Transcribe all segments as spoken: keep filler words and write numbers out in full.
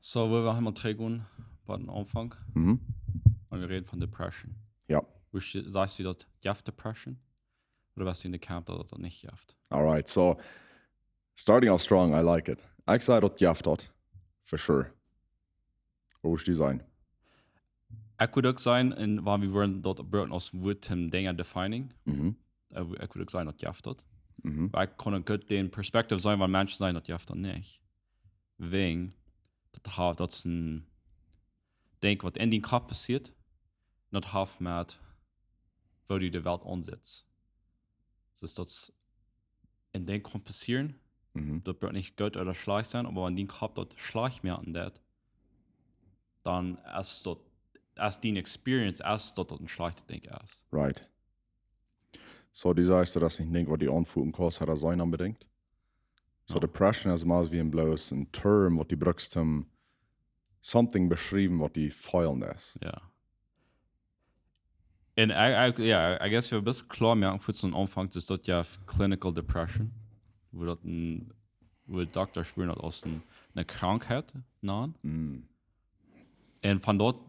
So, wua wie emol trigjgonen bie dän Aunfank. Mhm. Un wie räden von Depression. Ja. Woo sti-, sajchst du daut jeft Depression? Ooda best du en de Camp daut daut nich jeft? Alright, so starting off strong, I like it. Ekj saj daut jeft daut, for sure. Woo wurscht du sajen? Ekj wudd uk sajen, un wan wie wudden daut brucken aus Wuat toom Dinja defining, Mhm. äh, ekj wudd uk sajen daut jeft daut. Mhm. Oba ekj kaun uk goot dän Perspective seenen, wan Menschen sajen daut jeft daut nich. Wäajen daut haft, daut es een Dinkj waut en dien Kopp passieet, un daut haft met woo du de Welt aunsittst. Dus daut es een Dinkj kaun passieren, Mhm. daut brukt nich goot ooda schlajcht sennen, oba wan dien Kopp daut schlajcht moaken deit, dan es daut, es dien Experience, es daut daut een schlajchtet Dinkj es. Right. So, du sajchst, daut es nich een Dinkj waut du aunfoten kaust ooda seenen onbedinjt. So, Ja. Depression es mau aus wie een bloos een Term waut du brukst om something beschriewen waut du feelen es. Ja. Un I, I, ja, I guess wie best kloa moaken fa soon Aunfank, dus daut jeft clinical depression, woo daut een, woo Doktasch wudden daut aus een, eene Krankheit nanen. Mm. Un von daut,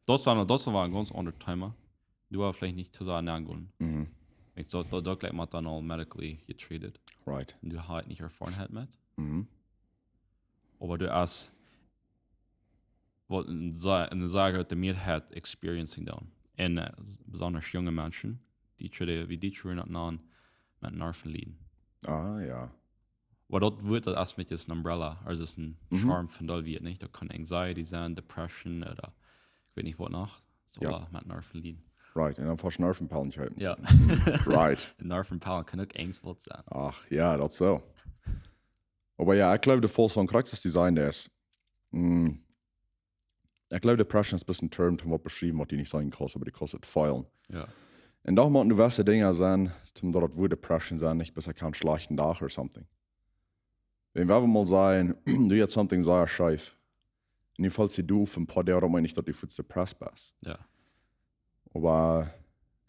daut es dan, daut es dan wada een gaunz aundret Thema. Du woascht veleicht nich too sea aungonen. Mhm. Ekj, daut, daut, daut jlikj mott dan aul medically getreated. Right. Un du hast nich Erfoarenheit met. Mhm. Oba du hast waut een sea, eene sea groote Mehrheit experiencing dan. Un, äh, besonda junge Menschen, dee, dee, wie dee wudden daut nanen, met Nerven lieden. Ah, ja. Oba daut Wuat, daut es met een Umbrella, aulsoo es een Mhm. Schirm von daut wie nich. Daut kaun Anxiety sennen, Depression ooda ekj weet nich waut noch. Soo, Ja. Oba met Nerven lieden. Right. Un dan fast Nervenpellen kjeepen. Ja. Right. Nervenpellen kaun uk Angst waut sennen. Ach, ja, daut soo. Oba ja, ekj jleew, de Force von Krankheit es design es. Mm. Ekj jleew, Depression es bloos een Term, om waut beschriewen, waut du nich sajen kaust, oba du kaust et feelen. Ja. Un dan motten du jewesse Dinja sennen, om daut Wuat Depression sennen, nich bloos een schlajchten Dach or something. Wan wie mol sajen, du hast something sea scheef. Un du feelst die doof een poa Doag, daut meent nich, daut du fuaz depressed best. Ja. Oba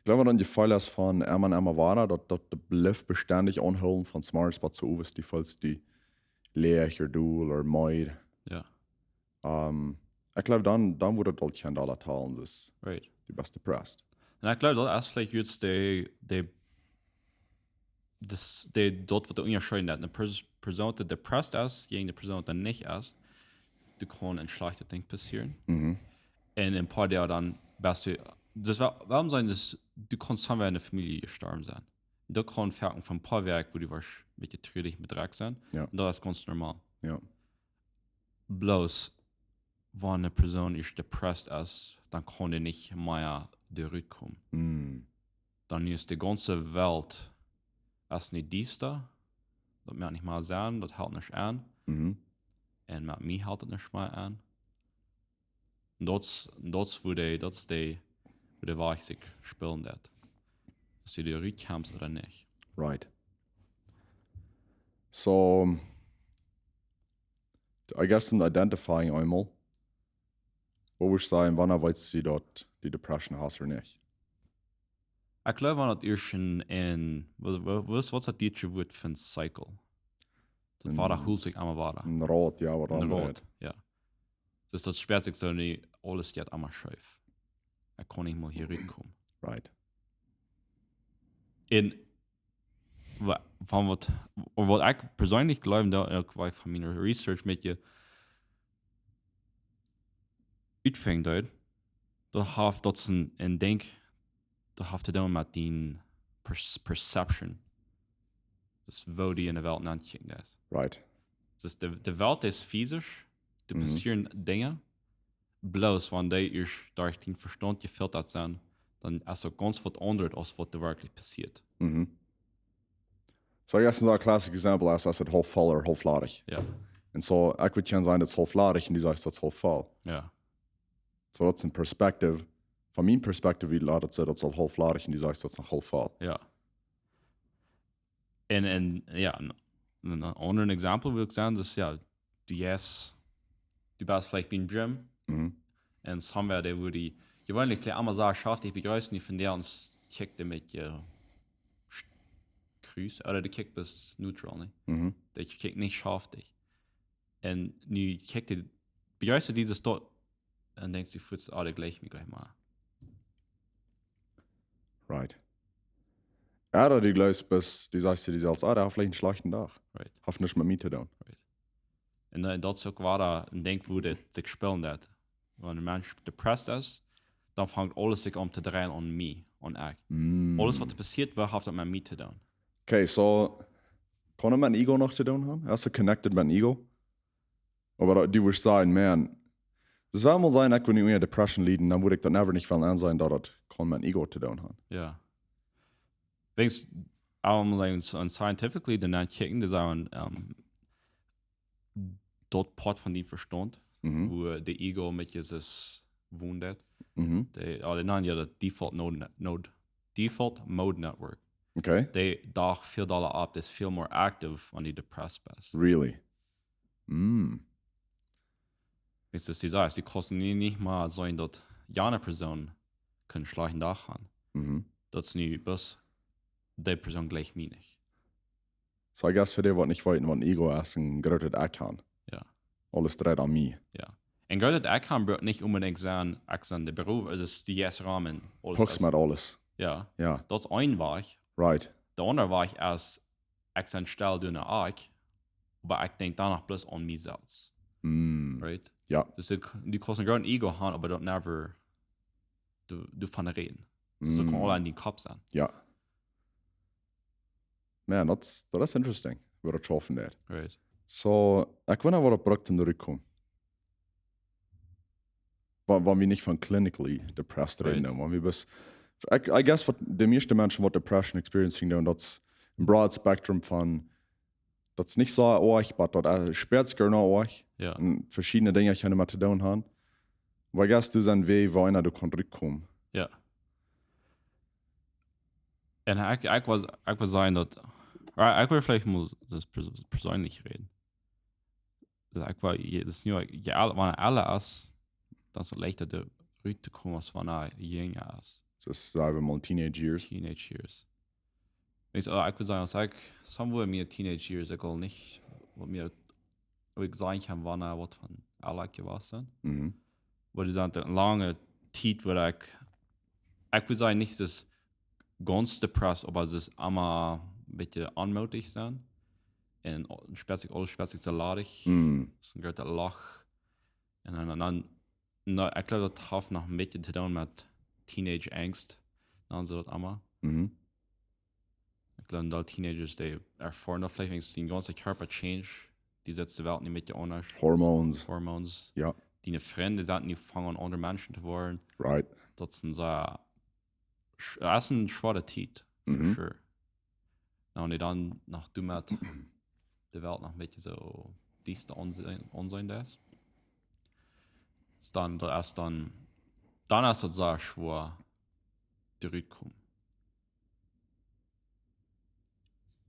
ekj jleew, daut een Jefeel es von emma un emma wada, daut, daut de blift bestendich aunhoolen von zemorjes bat zemowes, du feelst die leeg or doll or meed. Ja. Ähm, ekj jleew, dan, dan woat et aul kjeen Dolla talen, dus Right. du best depressed. Un ekj jleew, daut es veleicht jrod de, de, dus de, daut waut de Unjascheet es. Eene Pers-, Persoon, dee depressed es, jäajen de Persoon, dee nich es, doa kaun een schlajchtet Dinkj passieren. Mhm. Un een poa Doag dan best du, dus wa-, wuarom sajen, dus, du kaust dan wada en de Famielje jestorwen sennen. Daut kaun foaken von een poa Wäakj, wua du woascht een bät truarich un bedrekjt sennen. Ja. Un daut es gaunz normal. Ja. Bloos, wan eene Persoon ieescht depressed es, dan kaun dee nich mea doa rutkomen. Mm. Dan es de gaunze Welt es nu diesta. Daut moakt nich mea Senn, daut helt nich aun. Mhm. Un met mie helt et nich mea aun. Un daut es, daut es wua de, daut es de, wua de Wajch sikj spälen deit. Aus du doa rutkjemst ooda nich. Right. So, I guess, om identifying eemol, woo wurscht du sajen, wanea weetst du, daut du Depression hast ooda nich? Ekj jleew, wan daut ieescht een, een, waut, waut, waut es daut dietsche Wuat fa een Cycle? Daut Een wada hoolt sikj emma wada. Een Rad, ja, waut Een aundret. Rad, ja. Dus daut spieet sikj soo nu, aules jeit emma scheef. Ekj kaun nich mol hia rutkomen. Right. Un wa-, von waut, waut ekj persenlich jleew, daut uk waut ekj von miene Research met je utfinjen deed, daut haft, daut es een, een Dinkj, daut haft to doonen met dien pers-, perception. Dus woo du en de Welt nenkjikjst. Right. Dus de, de Welt es physisch, doa Mhm. passieren Dinja, bloos wan dee ieescht derch dien Vestaunt jefiltert sent, dan es et gaunz waut aundret aus waut doa werkjlich passieet. Mhm. So, I guess, een classic example es, es et haulf voll ooda haulf ladich. Ja. Un so, ekj wudd kjennen sajen, daut es haulf ladich un du sajchst, daut es haulf voll. Ja. So, daut es een Perspective. Von mien Perspective, wie lat et soo, daut es aul haulf ladich un du sajchst, daut es noch haulf voll. Ja. Un, un, ja, een, een aundret Example wudd ekj sajen, dus ja, du, yes, du best veleicht biem Gym Mhm. un somebody, wua die, jeweenlich veleicht emma soo schaftich bejreessen, nu von dee aun kjikjt dee met je sch-, kruis, ooda dee kjikjt bloos neutral, nä? Mhm. Dee kjikjt nich schaftich. Un nu kjikjt dee Bejreifst du dise Staut un denkjst du fuaz, ah, dee jleicht mie nich mea. Right. Ooda du jleefst, best, du sajchst to die selfst, ah, dee haft veleicht een schlajchten Dach. Right. Haft nuscht met mie to doonen. Right. Un, äh, daut es uk wada een Dinkj, woo dit sikj spälen deit. Wan een Mensch depressed es, dan fangt aules sikj aun to dreien aun mie, aun ekj. Mm. Aules waut passieet, waut haft daut met mie to doonen? Okay, so, kaun daut met Ego noch to doonen haben? Es daut connected met Ego? Oba daut, du wurscht sajen, man, daut wudd mol sennen, ekj wudd nich unja Depression lieden, dan wudd ekj daut never nich wellen aunseenen, daut daut kaun met Ego to doonen haben. Jo. Denkjst, allem, like, so, un scientifically, dan dan kjikjen, dee sajen, ähm, daut Poat von dien Vestaunt, Mhm. woo de Ego met Jesus woont. Mhm. Dee, oh, dee nanen jo daut default mode, ne-, mode, default mode network. Okay. Dee deit väl dolla opp, dee es väl more active wan du depressed best. Really? Mm. Daut es, du sajchst, du kaust nu nich mea seenen daut jane Persoon kaun een schlajchten Dach haben. Mhm. Daut es nu bloos, dee Persoon jleicht mie nich. So, I guess, fa dee waut nich weeten, waut een Ego es, een grootet Ekj haben. Jo. Aules dreit aun mie. Jo. Een grootet Ekj haben brukt nich onbedinjt sennen, ekj sie de Beruf, aulsoo es de J S Rahmen, aules Puchst es- met aules. Jo. Jo. Daut es een Wajch. Right. De aundre Wajch es, ekj sie stell doa, ekj, oba ekj denkj dan noch bloos aun mie selfst. Mm. Right? Jo. Dus du, du kaust een grootet Ego haben, oba daut never, du, du von räden. Dus daut Mm. kaun aul en dien Kopp sennen. Jo. Man, daut, daut es interesting, woo daut schaufen deit. Right. So, ekj weet nich, waut daut brukt, om doa rut to komen. Wan, wan wie nich von clinically depressed räden, Right. wan wie best, I, I guess, waut de mieeschte Menschen, waut Depression experiencing doonen, daut es een broad spectrum von, daut es nich soo oajch, oba daut, äh, spieet sikj noch oajch. Jo. Un veschiedne Dinja kjennen met to doonen haben. Oba I guess, doa sent Wäaj, woo eena doa kaun rutkomen. Jo. Un ekj, ekj wull, ekj wull sajen daut, ah, ekj wull veleicht mol daut pers-, perseenlich räden. Daut ekj wull, je, daut es nu, je el-, wan eena elra es, dan es et leichta doa rut to komen aus wan eena jinja es. Daut es, saj wie mol, teenage years. Teenage years. Weetst, ah, ekj wull sajen, aus ekj, somewhere in my teenage years, ekj wull nich, waut mie, woo ekj sajen kaun, wan eena waut von elra jewast es. Mhm. Oba doa sent lange Tiet, wua ekj, ekj wudd sajen, nich daut gaunz depressed, oba daut emma een bät onmootich sennen. Un spezich, aules spezich soo ladich. Mm. Daut es een grootet Loch. Un dan, dan, dan, no, ekj gleew, daut haft noch een bät to doonen met teenage angst. Dan soo daut emma. Mhm. Ekj gleew, daut teenagers, dee erfoaren daut veleicht, wan see dän gaunzen Kjarpa change, dee sett de Welt een bät aundasch. Hormones. Hormones. Jo. Diene Frind sent nu aunjefongen, aundre Menschen to woaren. Right. Daut es een, soo, sch-, daut es een schwoare Tiet, for Mhm. sure. Nu, un dan noch doamet de Welt noch een bät soo diesta aunseenen, aunseenen es. Dan, daut es dan, dan es et soo schwoa trigj to komen.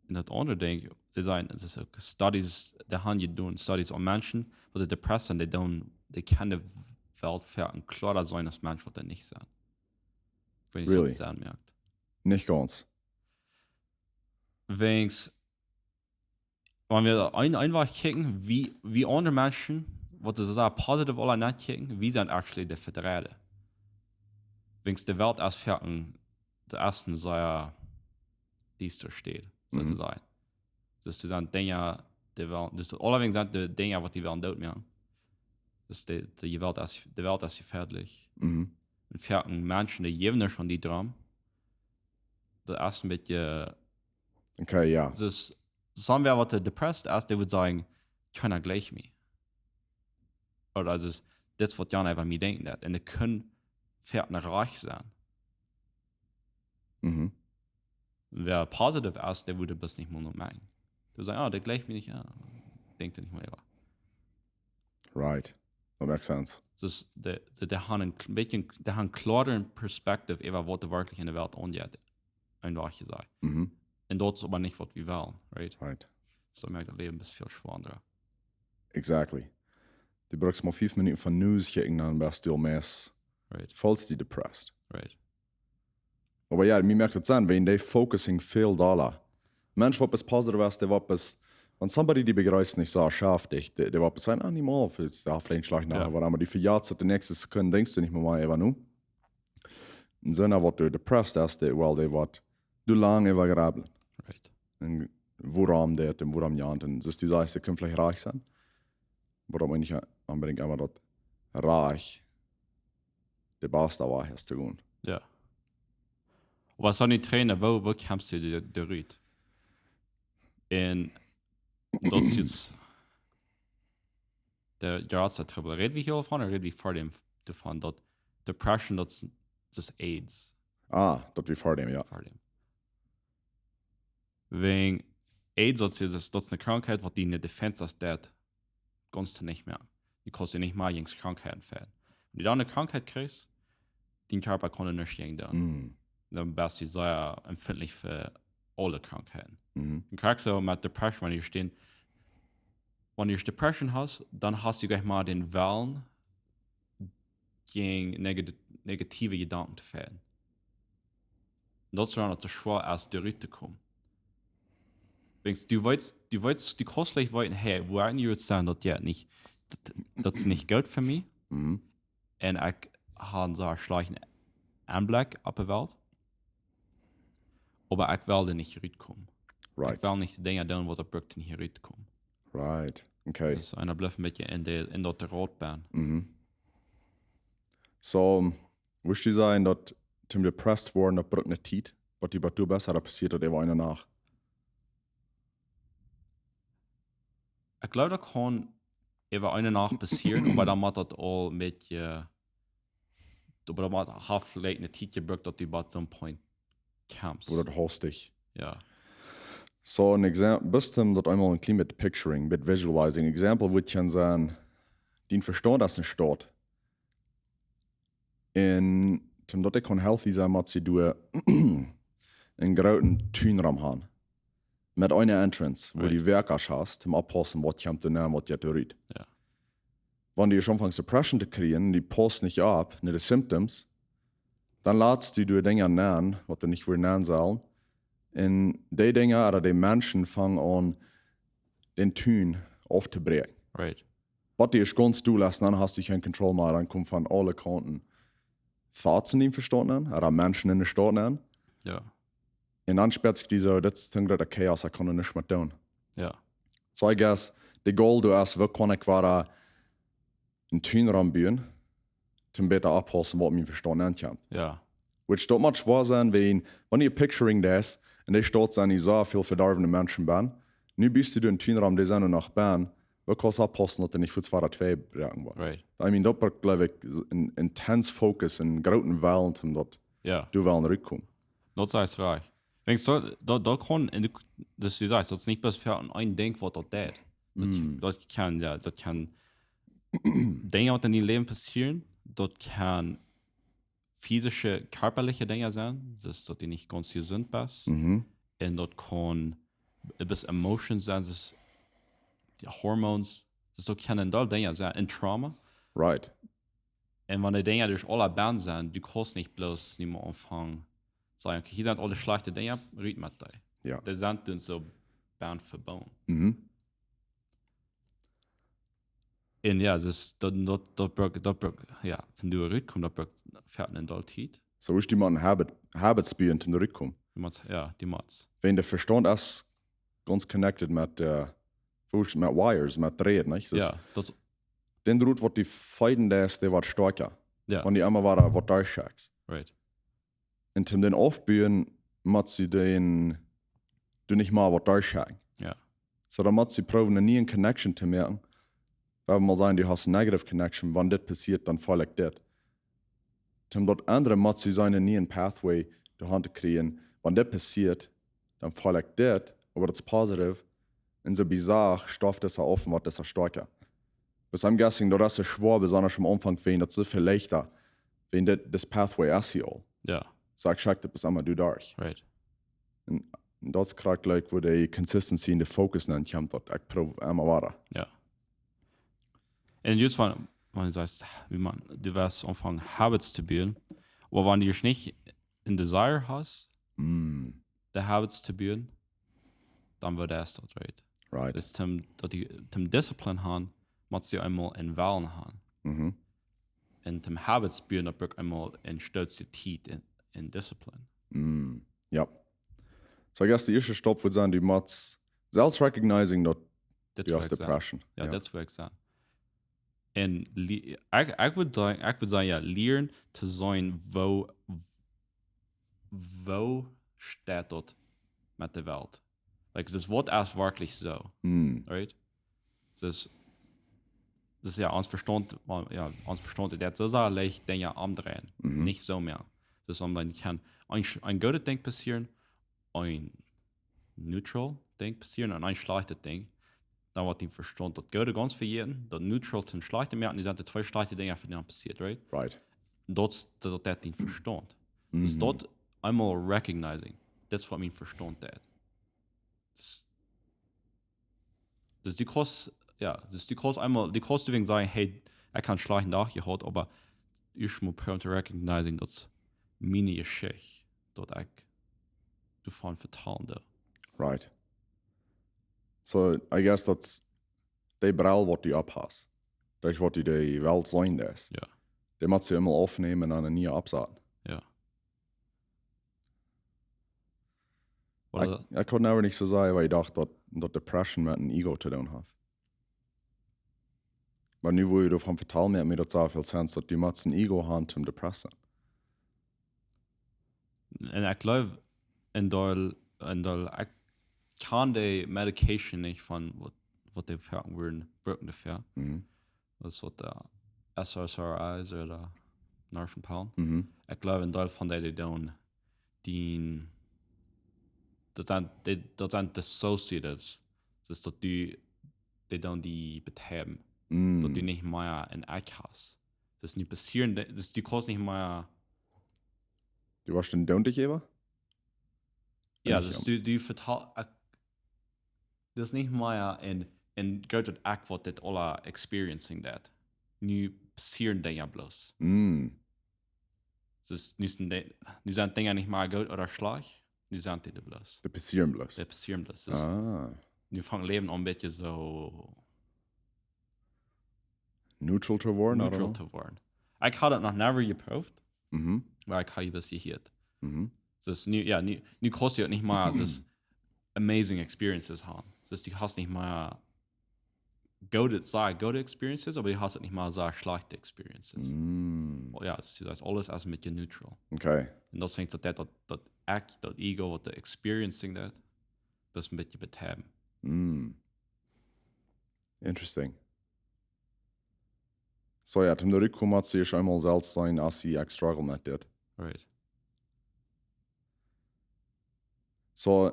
Un daut aundre Dinkj, dee sent, et es uk studies, dee haben jedonen, studies aun Menschen, waut depressed sent, dee doonen, dee kjennen de Welt väl kloara seenen aus Menschen, waut daut nich sent. Ekj weet nich, Really? Waut daut aunmoakt. Nich gaunz. Wäajens, wan wie een, eenfach kjikjen, woo, woo aundre Menschen, waut see sea positive aula nokjikjen, woo see actually de Vedreide. Wäajens de Welt es foaken, daut es een sea diesta Städ, soo Mhm. to sajen. Dus doa sent Dinja, dee wellen, dus aulawäajen sent de Dinja, waut dee wellen doot moaken. Dus de, de Welt es, de Welt es jefäadlich. Mhm. Un foaken Menschen, dee jäwen doa aun dee drom. Daut es een bät, Okay, jo. dus, somebody waut depressed es, dee wudd sajen, kjeena jleicht mie. Ooda daut es, dit es waut Jan äwa mie denkjen deit. Un dee kjennen foaken rajcht sennen. Mhm. Wäa positive es, dee wudd daut nich mol noch moakjen. Dee sajcht, ah, daut jleicht mie nich, jo, denkj doa nich mea äwa. Right. That makes sense. Dus dee, dee, dee haben een kl-, bät, dee haben een kloaren Perspektiv äwa waut werkjlich enne Welt aunjeit. Eenfach jesajcht. Mhm. Un daut es oba nich waut wie wellen, right? Right. Soo moakt daut Läwen een bät väl schwoara. Exactly. Du brukst mau fief Minuten von News kjikjen, dan best du aul meist Right, feelst du depressed. right. Oba jo, mie moakt et Senn, wäajen dee focusing väl dolla. Mensch, waut es positive es, dee waut es, Wan somebody die bejreesst nich soo schaftich, dee, dee woat sajen, ah, niemols, es, ja, veleicht schlajcht noch, oba dan, oba du vejatst daut de näakjste Sekund, denkjst du nich mea, mea äwa no. Un soon, waut du depressed es, dee, well, dee woat du lang äwa grabbeln. Right. Un wuarom dit un wuarom jant. Un soo aus du sajchst, et kaun veleicht rajcht sennen. Oba daut meen ekj, dan brinjt emma daut rajcht de baste Wajch es to gonen. Ja. Oba soo nich trainen, woo, woo kjemst du doa, doa rut? Un daut es jrod de jratste Trubbel. Räd wie hia von, ooda räd wie ver däm doavon, daut Depression, daut es, daut es AIDS. Ah, daut wie ver däm, jo. Ver däm. Wäajen AIDS, daut es, daut es eene Krankheit, waut diene Defenses, daut kaust du nich mea. Du kaust die nich mea jäajen Krankheiten fajchten. Wan du dan eene Krankheit kjrichst, dien Kjarpa kaun doa nuscht jäajen doonen. Mm. Dan best du sea empfindlich fa aule Krankheiten. Mhm. Un krakjt soo met Depression, wan du stehen, wan du Depression hast, dan hast du jlikj mol dän Wellen, jäajen neg-, negative Jedanken to fajchten. Un daut es dan, daut et schwoa es, doa rut to komen. Wäajen du weetst, du weetst, du kaust veleicht weeten, hey, woo ekj nu sennen, daut jeit nich, daut, daut es nich goot fa mie. Mhm. Un ekj hab een sea schlajchten Enblikj opp de Welt. Oba ekj well doa nich rutkomen. Right. Ekj well nich de Dinja doonen, waut ekj bruck, om hia ruttokomen. Right. Okay. Daut es, eena blift een bät en de, en daut Rad bennen. Mhm. Soo, wurscht du sajen, daut toom depressed woaren, daut brukt eene Tiet, waut die waut du best, daut passieet daut äwa eene Nacht? Ekj jleew, daut kaun äwa eene Nacht passieren, oba dan mott daut aul een bät, oba dan mott, haft veleicht eene Tiet jebrukt, daut du bie soon Point kjemst. Ooda daut hastich. Jo. Soo, een Example, bloos om daut eemol een kjlien bät picturing, bät visualizing. Example wudd kjennen sennen, dien Vestaunt es enne Staut. Un om daut ekj kaun healthy sennen, mott ekj doa een grooten Tun rom haben. Met eene Entrance, wua Right. du Wäakjasch hast, om oppaussen, waut kjemt doa nenn, waut jeit doa rut. Jo. Wan du aunfangst Depression to kjrieen, du paust nich opp no de Symptoms, dan latst du doa Dinja nenn, waut doa nich wudden nenn sellen. Un dee Dinja, ooda dee Menschen fangen aun, dän Tun auftobrieekjen. Right. Waut du ieescht gaunz doa latst, dan hast du kjeen Control mea, dan komen von aule Kaunten Thoughts en dien Vestaunt aun, ooda Menschen enne Staut aun. Jo. Un dan spieet sikj die soo, daut es een grootet Chaos, ekj kaun doa nuscht mea doonen. Jo. So I guess, de goal doa es, woo kaun ekj wada een Tun rom buen, om bäta oppaussen, waut mien Vestaunt aunkjemt. Jo. Which daut mott schwoa sennen, wan, wan du picturing daut, un dee Staut sent nich soo väl vedorwne Menschen bennen. Nu best du doa een Tun rom, dee sent noch bennen. Woo kaust du oppaussen, daut du nich fuaz wada twee bräakjen woascht? Right. I mean, daut brukt, jleew ekj, een intense Focus, een grooten Wellen, om daut Jo. doa wellen rutkomen. Daut es rajcht. Denkjst du, daut, daut kaun, en de, daut du sajchst, daut es nich bloos fa een Dinkj, waut daut deit. Daut, Mm. daut kaun, jo, daut kaun Dinja, waut en dien Läwen passieren, daut kaun physische, kjarpaliche Dinja sennen, daut du nich gaunz jesunt best. Mhm. Un daut kaun, daut Emotions sennen, daut de Hormoons, daut kaun een Deel Dinja sennen, un Trauma. Right. Un wan dee Dinja derch aule bennen sent, du kaust nich bloos nich mea aunfangen, sajen, okay, hia sent aule schlajchte Dinja, rut met dee. Jo. Dee sent dan soo bennen vebungen. Mhm. Un jo, daut, daut, daut brukt, daut brukt, jo, wan du rutkommst, daut brukt foaken een Deel Tiet. So, wurscht du mol een Habit, Habits buen, om doa rutkomen. Du motst, jo, du motst. Wan de Vestaunt es gaunz connected met, äh, wurscht, met Wires, met Dräd, nich? Daut, Jo, daut, dän Drot, waut du feeden deist, dee woat stoakja. jo, Wan du emma wada waut derchschekjst. Right. Un om dän aufbuen, motst du dän, du nich mea waut derchschekjen. Jo. So, dan motst du proowen, eene niee Connection to moaken. Wan wie mol sajen, du hast eene negative Connection, wan dit passieet, dan feel ekj dit. Om daut aundre motst du seenen, eene niee Pathway doa han to kjrieen. Wan dit passieet, dan feel ekj dit, oba daut es positive. Un soo bie Sach stoakjt daut auf un woat daut stoakja. But I'm guessing, daut es schwoa, besonda aum Aunfank, wan daut soo väl leichta, wan dit, this pathway es hia aul. Jo. So, ekj schekj daut bloos emma doa derch. Right. Un daut es krakjt, like, wua de Consistency un de Focus aun kjemt, daut ekj proow emma wada. Jo. Un just wan, wan du sajchst, wie maun, du woascht aunfangen Habits to buen, oba wan du nich een Desire hast, Mm. de Habits to buen, dan woat daut, right? Right. Dus toom, daut du, toom Discipline han, motst du eemol een Wellen han. Mhm. Un toom Habits buen, daut brukt eemol een Stootje Tiet un, un Discipline. Mm. Ja. So I guess de ieeschte Stap wudd sennen, du motst selfst recognizing daut Dit du hast wudd ekj sajen. Depression. Ja, daut wudd ekj sajen. Un li- ekj, ekj wudd sajen, ekj wudd sajen, ja, lieren to seenen, woo, woo steit daut met de Welt. Like, dus waut es werkjlich soo, Mm. right? Dus, dus ja, ons Vestaunt, well, ja, ons Vestaunt, daut soo sea leicht Dinja omdreien. Mhm. Nich soo mea. Dus om dan kaun een, sch- een goodet Dinkj passieren, een neutral Dinkj passieren un een schlajchtet Dinkj. Dan woat dien Vestaunt daut Goode gaunz vejäten, daut neutral toom Schlajchte moaken, nu sent de twee schlajchte Dinja von dän passieet, right? Right. Daut, daut, daut deit dien Vestaunt. Dus Mhm. daut eemol recognizing, daut es waut mien Vestaunt deit. Dus, dus du kaust, ja, dus du kaust eemol, du kaust doawäajen sajen, hey, ekj hab een schlajchten Dach jehaut, oba ieescht mol proowen to recognizing, daut es miene Jeschicht, daut ekj doavon vetalen doo. Right. So, I guess daut es de Brell waut du opp hast. Daut es waut du de Welt seenen deist. Ja. Dee motst du eemol aufnämen un dan eene niee oppsaten. Ja. Ekj, ekj kunn never nich soo sajen, wiels ekj docht daut, daut Depression met een Ego to doonen haft. Oba nu woo du doavon vetalen, moakt mie daut soo väl Sinn, daut du motst een Ego han toom depressen. Un ekj jleew, een Deel, een Deel, ekj kjan de medication nich von waut, waut dee fa Wieed brucken doafäa. Mhm. Daut es waut de S S R Is ooda Northern Palm. Mhm. Ekj jleew, een Deel von dee, dee doonen, dee, daut sent, dee, daut sent dissociatives. Dus daut du, dee doonen die betäuben. Mm. Daut du nich mea een Ekj hast. Dus nu passieren, de- dus du kaust nich mea Du woascht een Doontichjäwa? Ja, Nich dus am- du, du vetalen, ekj, dus nich mea een, een grootet Ekj waut dit aula experiencing deit. Nu passieren Dinja bloos. Mm. Dus nu sent de, nu sent Dinja nich mea goot ooda schlajcht, nu sent dee bloos. Dee passieren bloos. Dee passieren bloos. Dus Ah. nu fangt Läwen aun een bät soo Neutral to woaren, I don't neutral know. to woaren. Ekj haud daut noch never jeprooft, Mhm. oba ekj haud daut jehieet. Mhm. Dus nu, ja, nu, nu kaust du nich mea, dus amazing experiences han. Dus du hast nich mea goode, sea goode experiences, oba du hast nich mea sea schlajchte experiences. Mm. Ja, dus du sajchst, aules es een bät neutral. Okay. Un daut funk ekj daut, daut, daut Ekj, daut Ego, waut de experiencing deit, daut es een bät betäuben. Mm. Interesting. So ja, toom trigj komen, motst du ieescht eemol selfst seenen, aus du ieescht struggle met dit. Right. So,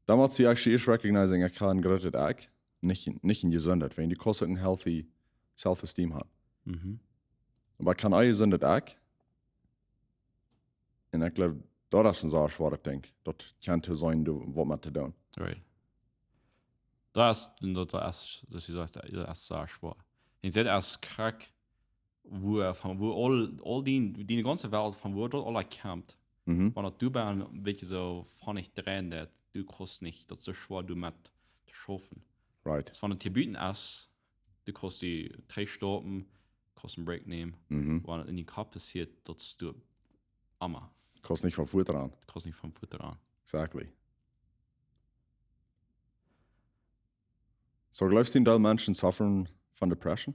dan motst du actually ieescht recognizing, ekj hab een grootet Ekj, nich, nich een jesundet, wiels du kaust uk een healthy self-esteem han. Mhm. Oba ekj hab een jesundet Ekj. Un ekj jleew, daut es een sea schwoaret Dinkj. Daut kjemt to seenen, du, waut met to doonen. Right. Daut es, daut es, daut es, daut es sea schwoa. Un daut es krakjt, woo, von woo aul, aul dee, dee gaunze Welt, von woo daut aula kjemt. Mhm. Wan daut du best een bät soo von nich dreien daut, du kaust nich, daut es soo schwoa, doamet to schaufen. Right. Daut von de Tributen es, du kaust die trigj stoppen, kaust een Break nämen. Mhm. Wan et en dien Kopp passieet, daut es du emma. Kaust nich von väaren. Du kaust nich von väaren. Exactly. So, jleefst du, daut Menschen suffern von Depression?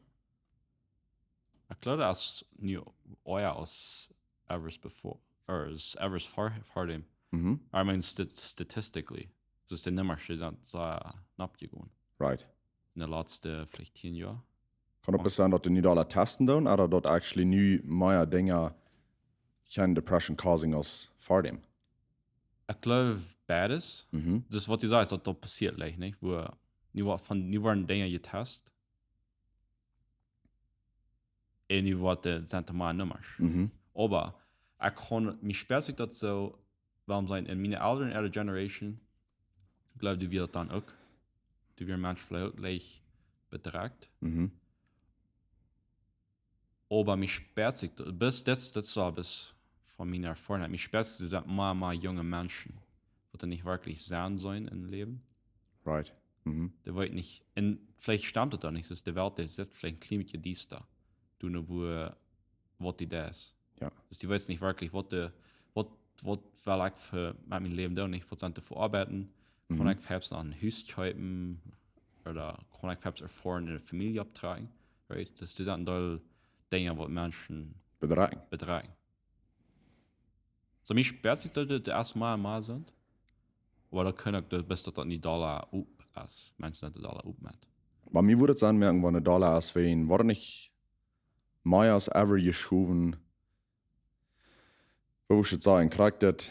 Ekj jleew, daut es nu ea aus ever before, or as ever ver, ver däm. Mhm. I mean, st statistically. Dus de Nummasch sent sea nopp jegonen. Right. En de latste, veleicht tieen Joa. Kaun et sennen, daut dee nu aula testen doonen, ooda daut actually nu mea Dinja kjeene Depression causing aus ver däm? Ekj jleew, beides. Mhm. Dus waut du sajchst, daut, daut passieet leicht, nich? Woo, nu woat von, nu woaren Dinja jetest. Un nu woat de, sent de mea Nummasch. Mhm. Oba, ekj kaun, mie spieet sikj daut soo, wuarom sent en miene Elren äare Generation, jleew ekj, wia daut dan uk, dee wieren Menschen veleicht leicht bedrekjt. Mhm. Oba mie spieet sikj, bat daut, daut es soo bat von miene Erfoarunk, mie spieet sikj, daut mea, mea junge Menschen, waut doa nich werkjlich sennen sellen em Läwen. Right. Mhm. Dee weet nich, un veleicht stemt daut dan nich, dus de Welt, dee sitt veleicht een kjlien bät diesta, doa wua, waut dee doa es. Jo. Dus dee weet nich werkjlich, waut dee, waut, waut well ekj fa, met mien Läwen doonen, nich? Waut sent de Veoabeiten? Kaun Mhm. ekj veleicht een Hus kjeepen? Ooda kaun ekj veleicht Erfoarunk enne Famielje opptrakjen? Right? Dus doa sent een Deel Dinja, waut Menschen Bedroagen. bedroagen. Soo, mie spieet sikj daut et ieescht mea un mea sent. Oba daut kaun uk, daut best daut daut nich dolla opp es. Menschen sent dolla opp met. Bie mie wudd et sennen, moakjen, wan et dolla es, wan, woat nich mea aus ever jeschowen, woo wudd ekj daut sajen, krakjt daut,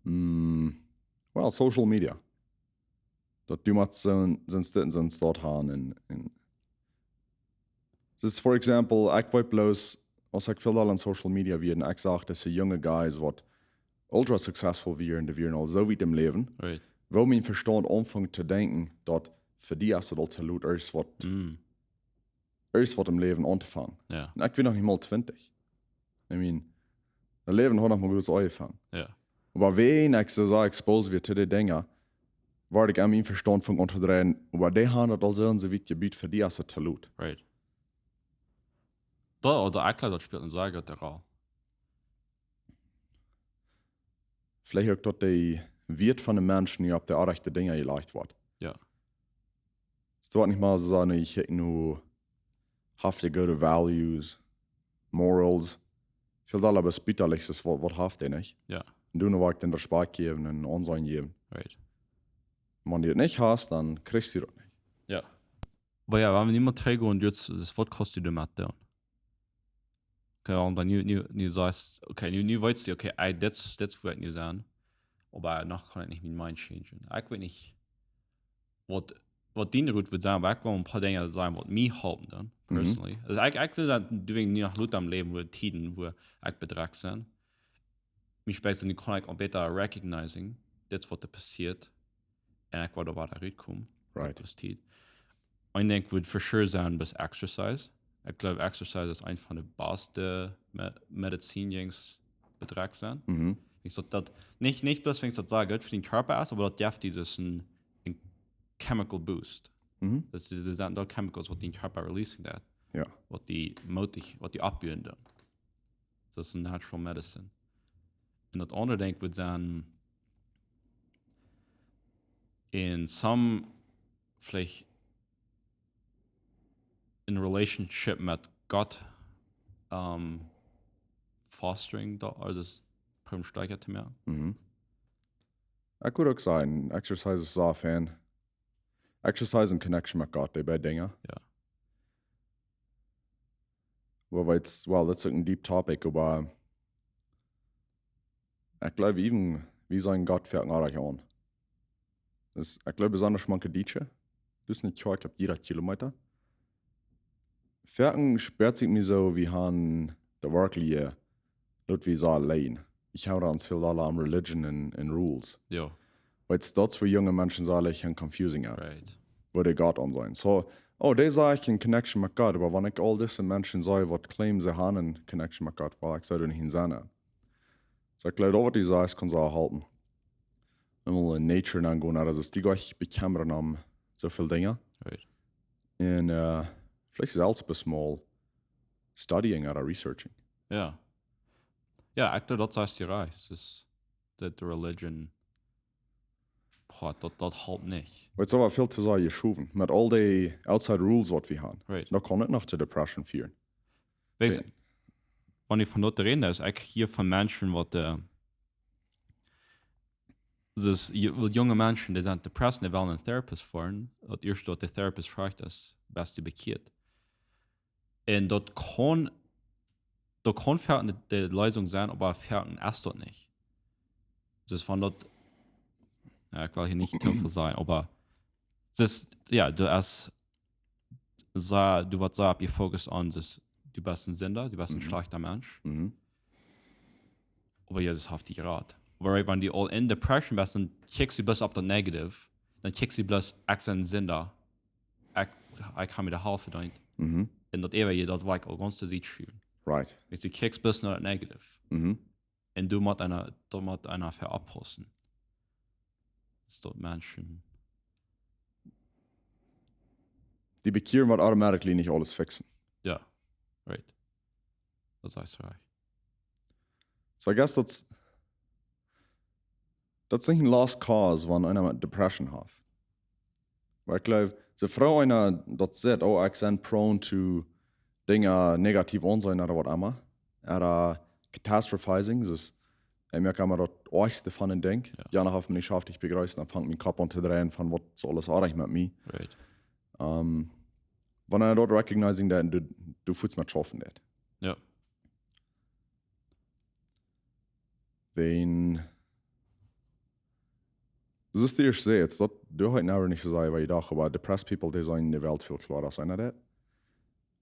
mm, well, social media. Daut du motst soon, soon Stekj, soon Stekj haben un, un dus, for example, ekj weet bloos, aus ekj väl aul aun social media wia, un ekj sach dise junge guys, waut ultra successful wieren, dee wieren aul soo wiet em Läwen. Right. Woo mien Vestaunt aunfunk to denkjen, daut fa dee es et aul too lot, ieescht waut, Mm. ieescht waut em Läwen auntofangen. Jo. Un ekj wia noch nich mol twintich. I mean, daut Läwen haud noch mau bloos aunjefangen. Jo. Oba wan ekj soo sea exposed wia to dee Dinja, wort ekj aun mien Vestaunt aunjefongen to dreien, oba dee haben daut aul soo un soo wiet jebut, fa dee es et too lot. Right. Daut, ooda ekj jleew, daut spieet eene sea groote Roll. Veleicht uk daut de Wieet von de Menschen nich opp de rajchte Dinja jelajcht woat. Jo. Es daut nich mea soo, nu, ekj nu, haft dee goode values, morals, väl dolla waut Bietrichet es, waut, waut haft dee nich? Jo. Un du nu waut dän Respekt jäwen un Aunseenen jäwen. Right. Wan du daut nich hast, dan kjrichst du daut nich. Jo. Oba jo, wan wie nu mol trigjgonen, daut, daut, waut kaust du doamet doonen? Okay, un dan nu, nu, nu sajchst, okay, nu, nu weetst du, okay, ey, dit, dit woat nich sennen. Oba noch kaun ekj nich miene Mind changen. Ekj weet nich, waut, waut dien Rot wudd sennen, oba ekj well een poa Dinja sajen, waut mie halpen doonen, Mhm. personally. Aulsoo, ekj, ekj saj daut, du, wan nu noch Lied aum Läwen, wua Tieden, wua ekj bedroagen sie. Mie spieet, nu kaun ekj aul bäta recognizing, dit waut doa passieet. Un ekj woa doa wada rutkomen. Right. Daut es Tiet. Een Dinkj wudd for sure sennen, best exercise. Ekj jleew, exercise es eent von de baste Me-, Medizin, waut bedroagen sent. Mhm. Ekj saj daut, nich, nich bloos, wan ekj daut saj, goot fa dän Kjarpa es, oba daut jeft die een, een chemical boost. Mhm. Daut es, daut sent doa chemicals, waut dän Kjarpa releasen deit. Jo. Waut die mootich, waut die oppbuen doonen. Daut es een natural medicine. Un daut aundre, Dinkj, wudd sennen, en some, veleicht en relationship met Gott, um, fostering, daut, aulsoo daut, proowen stoakja to moaken. Mhm. Ekj wudd uk sajen, exercise es sea fein. Exercise un connection met Gott, dee beid Dinja. Jo. Well, it's, well, that's a deep topic, oba ekj jleew, even, wie sent Gott fa een Oarich aun. Dus, ekj jleew, besonda mank de Dietsche, daut es nich krakjt opp jieda Kilometa. Foaken spieet sikj mie soo, wie haben de werkjliche, daut wie soo auleen. Ekj hab dan väl aul aun religion un, un rules. Jo. Weetst, daut es wua junge Menschen sea leicht confusing es. Right. Wua dee Gott aun sent. So, oh, dee saj ekj een connection met Gott, oba wan ekj aul dise Menschen saj, waut claim see haben een connection met Gott, well, ekj saj doa nich een sennen. So, ekj jleew, daut waut du sajchst, kaun sea halpen. Eemol en nature aungonen, aulsoo, es die nich bekjemren om soo väl Dinja. Right. Un, eh, veleicht selfst best mol studying ooda researching. Jo. Jo, ekj jleew, daut sajchst du rajcht. Es daut religion, boah, daut, daut halpt nich. Weetst, daut woat väl too sea jeschowen. Met aul dee outside rules, waut wie haben. Right. Daut kaun uk noch to depression fieren. Weetst, Right. wan ekj von daut räd, es ekj hia von Menschen, waut, eh, dus, je-, waut junge Menschen, dee sent depressed, dee wellen een therapist finden. Daut ieeschte, waut de therapist froagt, es, best du bekjieet? Un daut kaun, daut kaun foaken de, de Leesunk sennen, oba foaken es daut nich. Dus von daut, jo, ekj well hia nich too väl sajen, oba dus, jo, du hast, sa-, du woascht sea opp jefokust aun, dus du best een Sinda, du best een Mhm. schlajchta Mensch. Mhm. Oba Jesus haft die jerat. Oba right, wan du aul en depression best, dan kjikjst du bloos opp daut negative, dan kjikjst du bloos, ekj sie een Sinda, ekj, ekj hab mie de Hal vedeent. Mhm. Un daut eewje, daut well ekj aul gaunz de Tiet schuwen. Right. Weetst, du kjikjst bloos no daut negative. Mhm. Un du motst eena, du motst eena fa oppaussen. Soo daut Menschen. Die bekjieren woat automatically nich aules fixen. Jo, right. Daut es rajcht. So I guess daut, daut es nich een lost cause, wan eena met Depression haft. Oba ekj jleew, soo froh eena daut sitt, oh, ekj sie prone to Dinja negativ aunseenen ooda waut emma. Ooda catastrophizing, daut es, ekj moak emma daut oajchste von een Dinkj. Jo. Jana haft mie nich schaftich bejreist, dan fangt mien Kopp aun to dreien von waut es aules oajch met mie. Right. Um, wan eena daut recognizing deed, du, du fuats met schaufen deed. Jo. Wan, daut es de ieeschte Sach, daut, du hast noch nich soo sea, waut ekj docht, oba depressed people, dee seenen enne Welt väl kloara aus eena daut.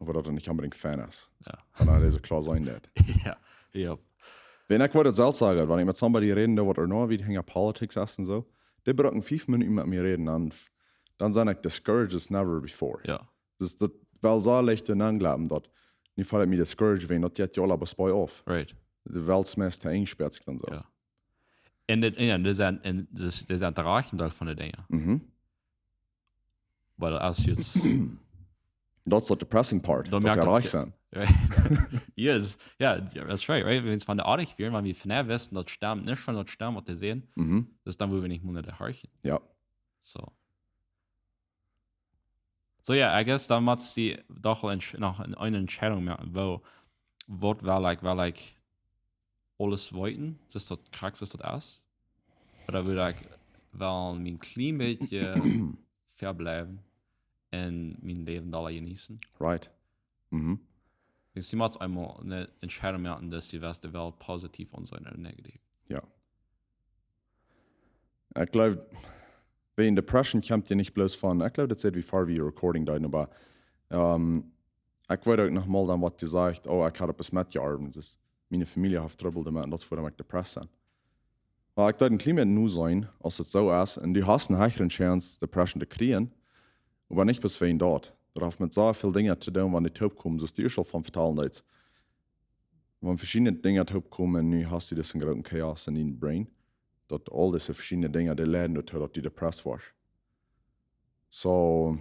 Oba daut nich onbedinjt fein es. Jo. Wan eena soo kloa seenen deit. Jo. Jo. Wan ekj wudd daut selfst sajen, wan ekj met somebody räden doo, waut ea noch wiet hinja politics es un soo, dee brucken fief Minuten met mie räden, dan, dan sie ekj discouraged as never before. Jo. Daut es daut, well, soo leicht to aunjleewen daut, nich väl mie discouraged, wan daut jeit jo aula bie mie auf. Right. De Welt es meist eenjespoat dan soo. Jo. Un dit, jo, dit sent, un dit, dit sent de rajchte Deel von de Dinja. Mhm. Oba daut es jrod Daut es daut depressing part, Dan daut moakt dee daut rajcht ge- sent. Right. Yes. Jo, jo, that's right, right? Wan wie von de Oajch wieren, wan wie von de wisten, daut stemmt, nich von daut stemmt, waut dee sajen, Mhm. daut dan wudden wie nich mea doa horchen. Jo. Soo. Soo, jo, I guess dan mott eena doch wel entsch-, noch eene, eene Entscheidunk moaken, woo, waut well ekj, well ekj aules weeten, soo aus daut krakjt soo aus daut es? Ooda well ekj wel een kjlien bät vebliewen un mien Läwen doa jeneeten? Right. Mhm. Daut es jemaunt eemol eene Entscheidunk moaken, daut du woascht de Welt positiv aunseenen ooda negativ. Jo. Ekj jleew, wäajen depression kjemt je nich bloos von, ekj jleew, daut säd wie ver wie recording deeden, oba, ähm, ekj weet uk noch mol dan waut jesajcht, oh, ekj haud eppes metjeorwen, daut miene Famielje haft Trubbel doamet un daut es wuarom ekj depressed sie. Oba ekj deed een kjlien bät nu seenen, aus et soo es, un du hast eene hechre Chance, depression to kjrieen, oba nich bloos wäajen daut. Daut haft met soo väl Dinja to doonen, waut doa toopkomen, soo aus du ieescht aul von vetalen deetst. Wan veschiedne Dinja toopkomen, nu hast du disen grooten Chaos en dien brain, daut aul dise veschiedne Dinja, dee leiden doatoo, daut du depressed woascht. Soo,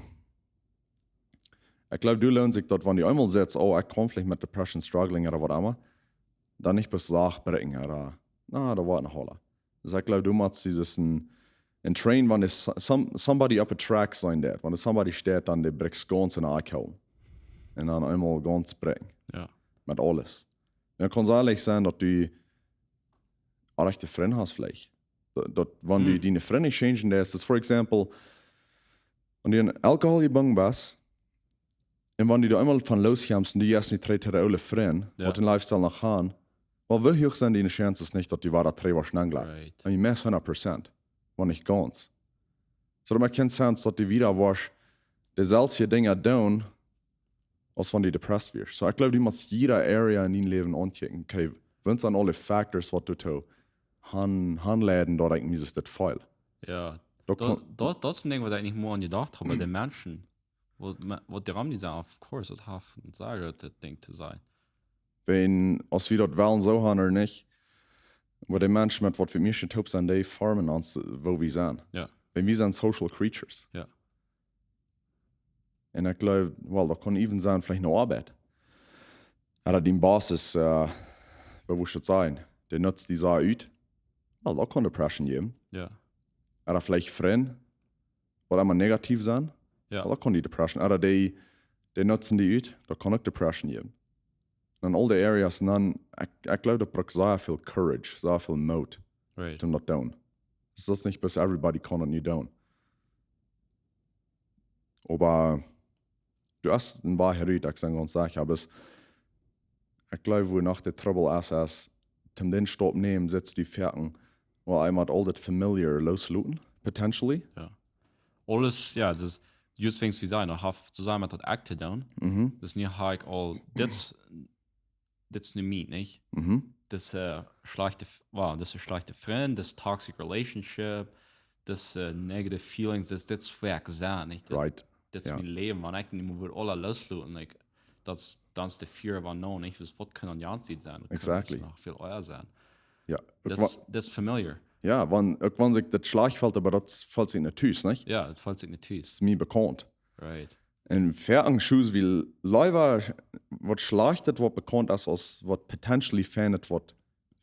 ekj jleew, du learnst sikj daut, wan du eemol sajchst, oh, ekj kaun veleicht met depression struggling ooda waut emma, dan nich bloos sacht bräakjen ooda, na, daut woat noch aula. Daut ekj jleew, du motst disen, een, een train, wan es some, somebody up a track seenen deit, wan es somebody steit, dan dee bräakjt gaunz enne Akjel. Un dan eemol gaunz bräakjen. Jo. Met aules. Un et kaun sea leicht sennen, daut du rajchte Frind hast veleicht. Daut, daut wan du Hm. diene Frind changen deist, daut, for example, wan du en Alkohol jebungen best, un wan du doa eemol von loskjemst un du jeist nich trigj to de oole Frind, Jo. waut dän Lifestyle noch haben, well, woo huach sent diene Chances nich, daut du wada trigj woascht aunjleewen? Right. I mean, meist hundat Prozent, wan nich gaunz. Soo, daut moakt kjeen sense, daut du wada woascht deeselwje Dinja doonen, aus wan du depressed wieescht. Soo, ekj jleew, du motst jiede Area en dien Läwen aunkjikjen. Okay, waut sent aule Factors, waut doatoo han, hanleiden, daut ekj mie dit feel? Jo. Daut Daut, kaun- daut, daut es een Dinkj, waut ekj nich mol aun jedocht hab, bie de Menschen. Waut, me-, waut doaromm dee sent, of course, daut haft een sea grootet Dinkj to sennen. Wan, aus wie daut wellen soo haben ooda nich, oba de Menschen, met waut wie mieeschtens toop sent, dee formen ons, woo wie sent. Jo. Wan wie sent social creatures. Jo. Un ekj jleew, well, daut kaun even sennen, veleicht ne Oabeit. Ooda dien Boss es, äh, woo wudd ekj daut sajen? Dee nutzt die soo ut. Well, daut kaun depression jäwen. Jo. Ooda veleicht Frind, waut emma negativ sent. Jo. Well, daut kaun die depression. Ooda dee, dee nutzen die ut, daut kaun uk depression jäwen. Un aul dee Areas, un dan, ekj, ekj jleew, daut brukt sea väl courage, sea väl Moot, Right. om daut to doonen. Daut es nich bloos everybody kaun daut nu doonen. Oba du hast een Wajch rut, ekj sie gaunz secha, oba es, ekj jleew, wua noch de Trubbel es, es, om dän Staup nämen, sitst du foaken, well, eemol aul daut familiar lossloten, potentially. Jo. Aules, jo, daut es, just wäajen wie sent, daut haft soo sea met daut Akjt to doonen. Mhm. Daut es nu hab ekj aul, dit es, dit es nu mie, nich? Mhm. Daut es, äh, schlajchte, F-, well, daut es schlajchte Frind, daut es toxic relationship, daut es, äh, negative feelings, daut, daut es woo ekj sie, nich? Daut, Right. daut es Jo. mien Läwen, wan ekj nu mott aules lossloten, like, daut es, dan es de fear of unknown, nich? Daut es, waut kaun aun de aundre Sied sennen? Daut kaun Exactly. Noch väl ea sennen. Jo. Daut Wa- es, daut es familiar. Jo, wan, uk wan sikj daut schlajcht felt, oba daut felt sikj nich tus, nich? Jo, daut felt sikj nich tus. Es mie bekaunt. Right. Un foaken schuus wie leewa waut Schlajchtet, waut bekaunt es, aus waut potentially Feinet, waut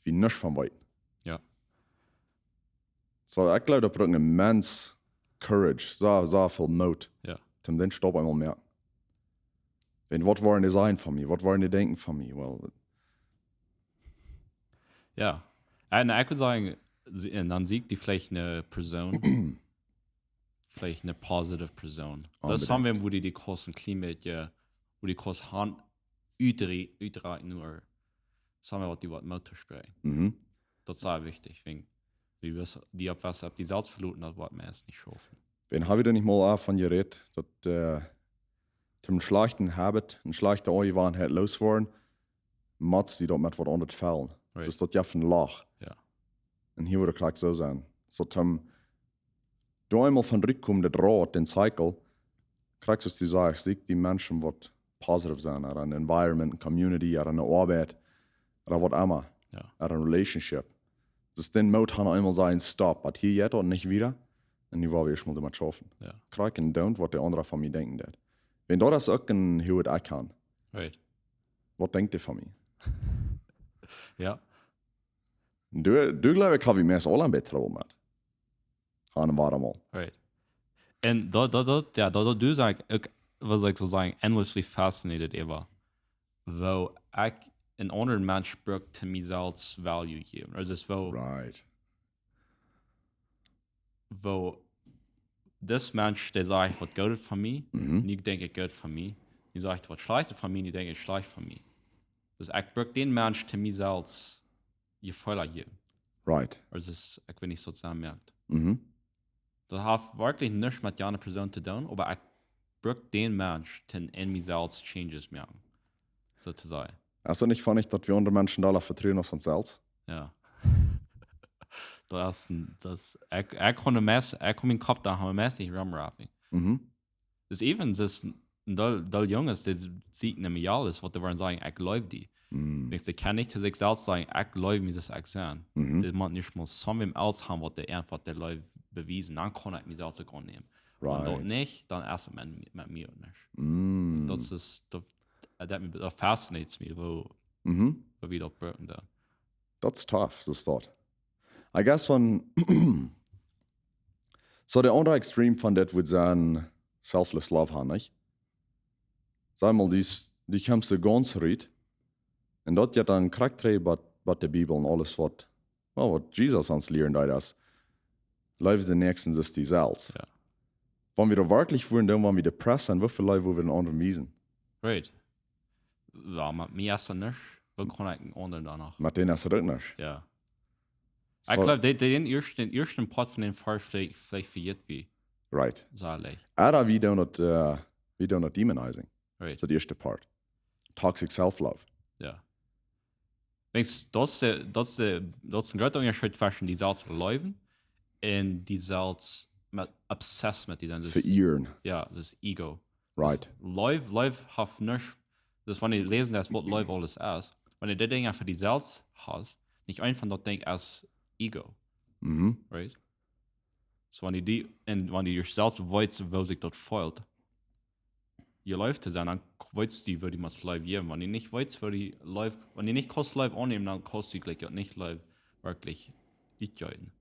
wie nuscht von weeten. Jo. So, ekj jleew, daut brukt een Mens courage, soo, soo väl Moot, Jo. om dän Staup eemol moaken. Wan, waut woaren dee sajen von mie? Waut woaren dee denkjen von mie? Well, Jo. Un ekj wudd sajen, sie- un dan seenen dee veleicht eene Persoon, veleicht eene positive Persoon. Daut es Onbedingt. Someone, wua dee, dee kaust een kjlien bät, wua dee kaust han utre-, utrakjen, ooda someone, waut dee waut Moot toospräakjen. Mhm. Daut es sea wichtich, wäajen dee, dee opp waut, opp dee selfst veloten, daut woat meist nich schaufen. Wan, hab wie doa nich mol von jerät, daut, äh, toom schlajchten Habit, eene schlajchte Aunjewanheit loswoaren, motst du daut met waut aundret fellen. Right. Dus daut jeft een Loch. Jo. Un hia wudd ekj krakjt soo sennen. So, toom doa eemol von trigjkomen, daut Rad, dän Cycle, krakjt soo aus du sajchst, sieekj dee Menschen, waut positive sent, ooda een environment, een community, ooda eene Oabeit, ooda waut emma, Jo. ooda een relationship. Dus dän Moot han, eemol sajen, stop, oba hia jeit daut nich wieda. Un nu woa wie ieescht mol doamet schaufen. Jo. Krakjt un don't, waut de aundra von mie denkjen deit. Wan, daut es uk een huaget Icon. Right. Waut denkjt dee von mie? Jo. Doa, doa jleew ekj, hab wie meist aule een bät Trouble met. Haben wie emol. Right. Un daut, daut, daut, jo, daut, daut du sajchst, ekj, waut ekj soo sajen, endlessly fascinated äwa. Woo ekj een aundren Mensch bruck, toom mie selfst value jäwen. Aulsoo, es woo, Right. woo dis Mensch, dee sajcht waut Goodet von mie, Mhm. nu denkj ekj Goodet von mie. Nu sajcht waut Schlajchtet von mie, nu denkj ekj schlajcht von mie. Dus ekj bruck dän Mensch, toom mie selfst Jefeelen jäwen. Right. Aulsoo, es, ekj weet nich, waut daut moakt. Mhm. Daut haft werkjlich nuscht met jane Persoon to doonen, oba ekj bruck dän Mensch, toom en mie selfst Changes moaken. Soo to sajen. Es daut nich funny, daut wie aundre Menschen dolla vetruen aus ons selfst? Jo. Daut es een, daut es, ekj, ekj kaun de meist, ekj kaun mienen Kopp doa, haben meist nich rumwrappen. Mhm. Daut es even, daut es een Deel, Deel Junges, dee sieekjen nich mea aules, waut dee wellen sajen, ekj leew die. Mhm. Denkjst, dee kjennen nich to sikj selfst sajen, ekj leew mie, soo aus ekj sie. Mhm. Dee motten ieescht mol someone else haben, waut dee eefach de Leew bewiesen. Dan kaun ekj mie selfst uk aunnämen. Wan daut Right. nich, dan es et met, met mie uk nich. Mm. Daut es, daut, daut, daut fascinates me, woo, Mhm. woo wie daut brucken dan. Daut es tough, soo es daut. I guess von, so de aundre Extreme von dit wudd sennen selfless love haben, nich? Saj mol, dee, dee kjemst du gaunz rut. Un daut jeit dan krakjt trigj bie, bie de Bibel un aules waut, well, waut Jesus ons lieren deed, es, leew dän Näakjsten soo aus die selfst. Jo. Wan wie daut werkjlich wudden doonen, wan wie depressed sent, woo väl Leew wudden wie dän aundren wiesen? Right. Jo, met mie es daut nich. Woo kaun ekj een aundren dan noch? Met dän es et uk nich. Jo. So, Ekj jleew, dee, dee, dän ieeschten, dän ieeschten Poat von dän Varsch veleicht, veleicht vejät wie. Right. Saj ekj. Ooda wie doonen daut, äh, wie doonen daut demonizing. Right. Daut ieeschte Poat. Toxic self-love. Jo. Denkjst, daut es de, daut es de, daut es een grootet Unjascheet tweschen die selfst leewen un die selfst met, obsessed met die sennen. Daut es, Veieren. jo, daut es Ego. Right. Daut es Leew, Leew haft nuscht, daut es, wan du läsen, daut es waut Leew aules es. Wan du dee Dinja fa die selfst hast, nich eent von daut Dinkj es Ego. Mhm. Right? So, wan du die, un wan du die selfst weetst, woo sikj daut feelt, je Leew to sennen, dan weetst du, woo du motst Leew jäwen. Wan du nich weetst, woo du Leew, wan du nich kaust Leew aunnämen, dan kaust du jlikj uk nich Leew werkjlich utjeeten.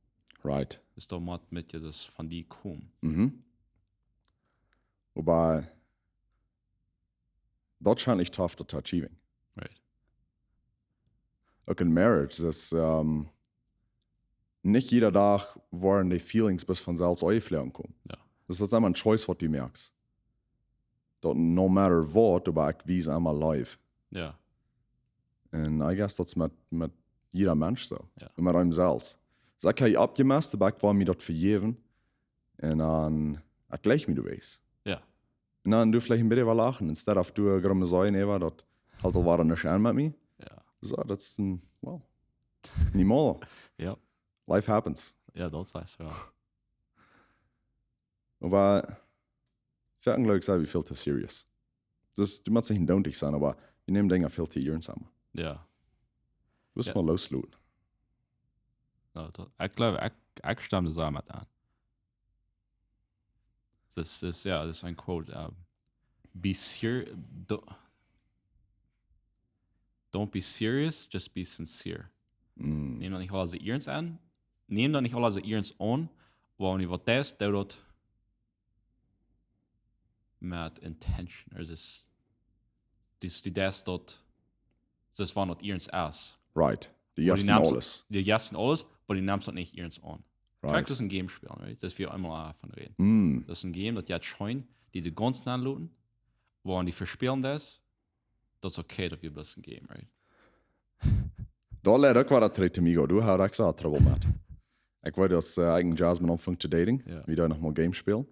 Right. Daut mott met Jesus von die komen. Mhm. Oba daut es wahrscheinlich tough to achieving. Right. Uk en marriage, daut, ähm, nich jieda Dach woaren de feelings bloos von selfst aunjeflogen komen. Jo. Daut es emma eene choice waut du moakst. Daut no matter what, oba ekj wies emma Leew. Jo. Un I guess daut es met, met jieda Mensch soo. Jo. Un met eenem selfst. Soo ekj hab oppjemest, oba ekj well mie daut vejäwen. Un dan, ekj jlikj mie doawäajen. Jo. Un dan doo veleicht een bät äwa lachen, instead of doo gromm sajen äwa, daut haft aul wada nuscht aun met mie. Jo. Soo, daut es een, well, nich mol. Jo. Life happens. Jo, daut es soo. Oba foaken jleew ekj, sent wie väl too serious. Dus du motst nich doont sennen, oba wie nämen Dinja väl too ernst aun. Jo. Du motst Jo. mol loslaten. Ja, daut, ekj jleew, ekj, ekj stemm doa soo met aun. Daut es, daut es, jo, daut es een Quote. Äh, be ser, do, don't be serious, just be sincere. Mm. Näm daut nich aules soo iernst aun. Näm daut nich aules soo iernst aun, oba wan du waut deist, doo daut met intention. Aulsoo, daut, daut du deist daut, daut es wan daut iernst es. Right. Du Oba jefst du nemst aules. Du jefst aules, oba du nemst daut nich iernst aun. Right. Kjikj, daut es een Game spälen, right? Daut es, wie emma von räden. Mm. Daut es een Game, daut jeit scheen, die de gaunz aunloten, oba wan du vespelen deist, daut es okay, daut es bloos een Game, right? Daut leit uk waut trigj to mie, du hast uk soo Trouble met. Ekj weet, daut, äh, ekj un Jasmine aunfungen to daten, Jo. wie doa noch mol Games spälen.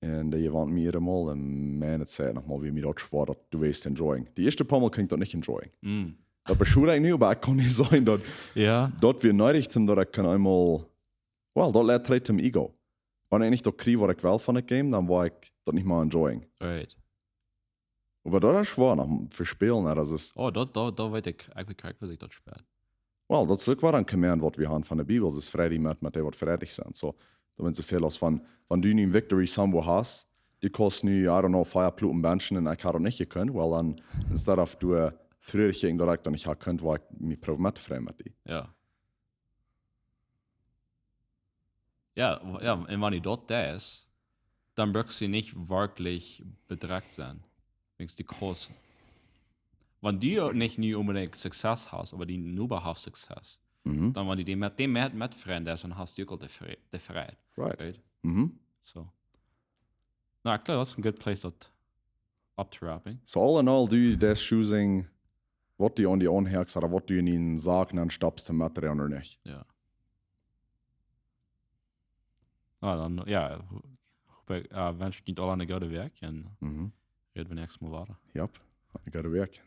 Un dee wand mie emol un Maun, et säd noch mol, woo mie daut schwoa, daut du weetst enjoyen. De ieeschte poa Mol kunn ekj daut nich enjoyen. Mm. Daut beschuur ekj nu, oba ekj kunn nich seenen daut, Jo. daut wia needich, om daut ekj kunn eemol, well, daut leit trigj to mie. Wan ekj nich daut kjrie, waut ekj well von daut Game, dan woa ekj daut nich mea enjoyen. Right. Oba daut es schwoa, noch vespelen, jo, daut es, Oh, daut, daut, daut weet ekj, ekj weet krakjt, woo ekj daut späl. well, daut es uk waut een Command, waut wie haben von de Bibel, es fried met, met dee, waut friedich sent. So, daut meent soo väl aus von, wan du nu Victory somewhere hast, du kaust nu, I don't know, fia Pluten benchen un ekj haud daut nich jekunt, well, dan, instead of du, äh, trurich jäajen daut ekj daut nich haud jekunt, woa ekj mie proowen met to freien met die. Jo. Jo, w-, jo, un wan du daut deist, dan bruckst du nich werkjlich bedrekjt sennen. Denkjst du, kaust, wan du uk nich nu onbedinjt Success hast, oba dien Noba haft Success, Mhm. dan wan du dän met, dän met, met Frind best, dan hast du uk aul de Fre-, de Freiheit. Right. Right? Mhm. So. Na, ekj jleew, daut es een good place daut up to wrapping. So all in all, du deist choosing, waut du aun die aunhäakst, ooda waut du en eene Sach nenstoppst to metdroagen ooda nich. Jo. Na, dan, jo, hop ekj, äh, wensch ekj junt aula eene goode Wäakj un Mhm. räd wie näakjstet Mol wieda. Yep. Goode Wäakj.